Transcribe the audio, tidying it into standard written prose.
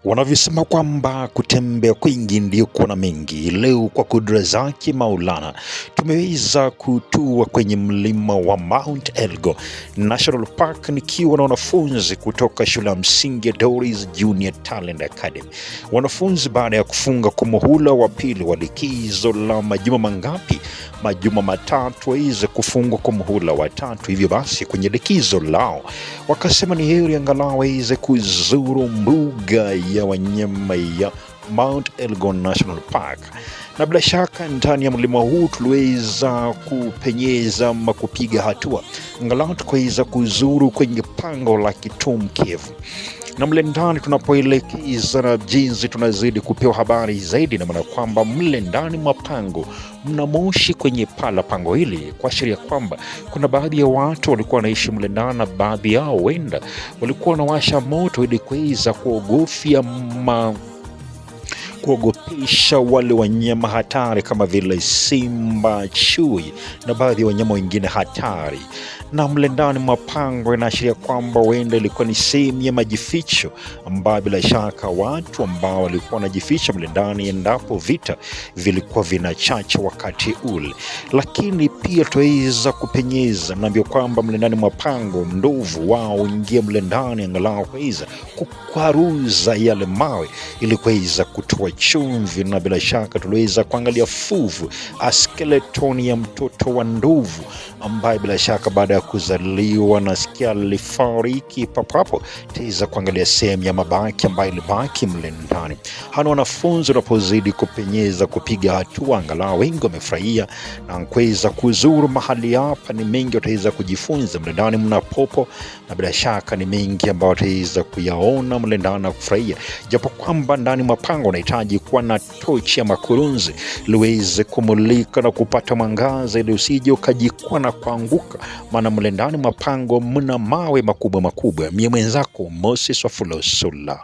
Wanavyosema kwamba kutembea kwingi ndio kuona mengi. Leo kwa kudra zake Maulana tumeweza kutua kwenye mlima wa Mount Elgon National Park nikiwa na wanafunzi kutoka shule ya msingi ya Doris Junior Talent Academy. Wanafunzi baada ya kufunga kwa muhula wa pili wa likizo la majuma mangapi? Majuma matatu waweze kufungwa kwa muhula wa tatu. Hivyo basi kwenye likizo lao wakasema ni heri angalau waweze kuzuru mbuga ya wanyama ya Mount Elgon National Park, na bila shaka ndani ya mlima huu tuliweza kupenyeza ama kupiga hatua angalau tukaweza kuzuru kwenye pango la Kitum Cave na mle ndani tunapoelekeza na jinsi tunazidi kupewa habari zaidi, na maana kwamba mle ndani mwa pango mna moshi kwenye paa la pango hili, kuashiria kwamba kuna baadhi ya watu walikuwa wanaishi mle ndani, na baadhi yao huenda walikuwa wanawasha moto ili kuweza kuogofya kuogopesha wale wanyama hatari kama vile simba, chui na baadhi ya wanyama wengine hatari. Na mle ndani mwa pango inaashiria kwamba huenda ilikuwa ni sehemu ya majificho ambayo bila shaka watu ambao walikuwa wanajificha mle ndani endapo vita vilikuwa vinachacha wakati ule. Lakini pia tuweza kupenyeza, mnaambia kwamba mle ndani mwa pango ndovu wao ingia mle ndani angalau kuweza kukwaruza yale mawe ili kuweza kutoa chumvi, na bila shaka tuliweza kuangalia fuvu skeletoni ya mtoto wa ndovu ambaye bila shaka baada ya kuzaliwa nasikia alifariki papo hapo. Tuweza kuangalia sehemu ya mabaki ambayo ilibaki mle ndani. Hana wanafunzi wanapozidi kupenyeza kupiga hatua, angalau wengi wamefurahia na kuweza kuzuru mahali hapa. Ni mengi wataweza kujifunza mle ndani, mna popo na bila shaka ni mengi ambayo wataweza kuyaona mle ndani na kufurahia, japo kwamba ndani mwa pango unahitaji kuwa na tochi ya makurunzi liweze kumulika na kupata mwangaza ili usije ukajikwa na kuanguka, maana mle ndani mwa pango mna mawe makubwa makubwa. Mie mwenzako Moses Wafula Sula.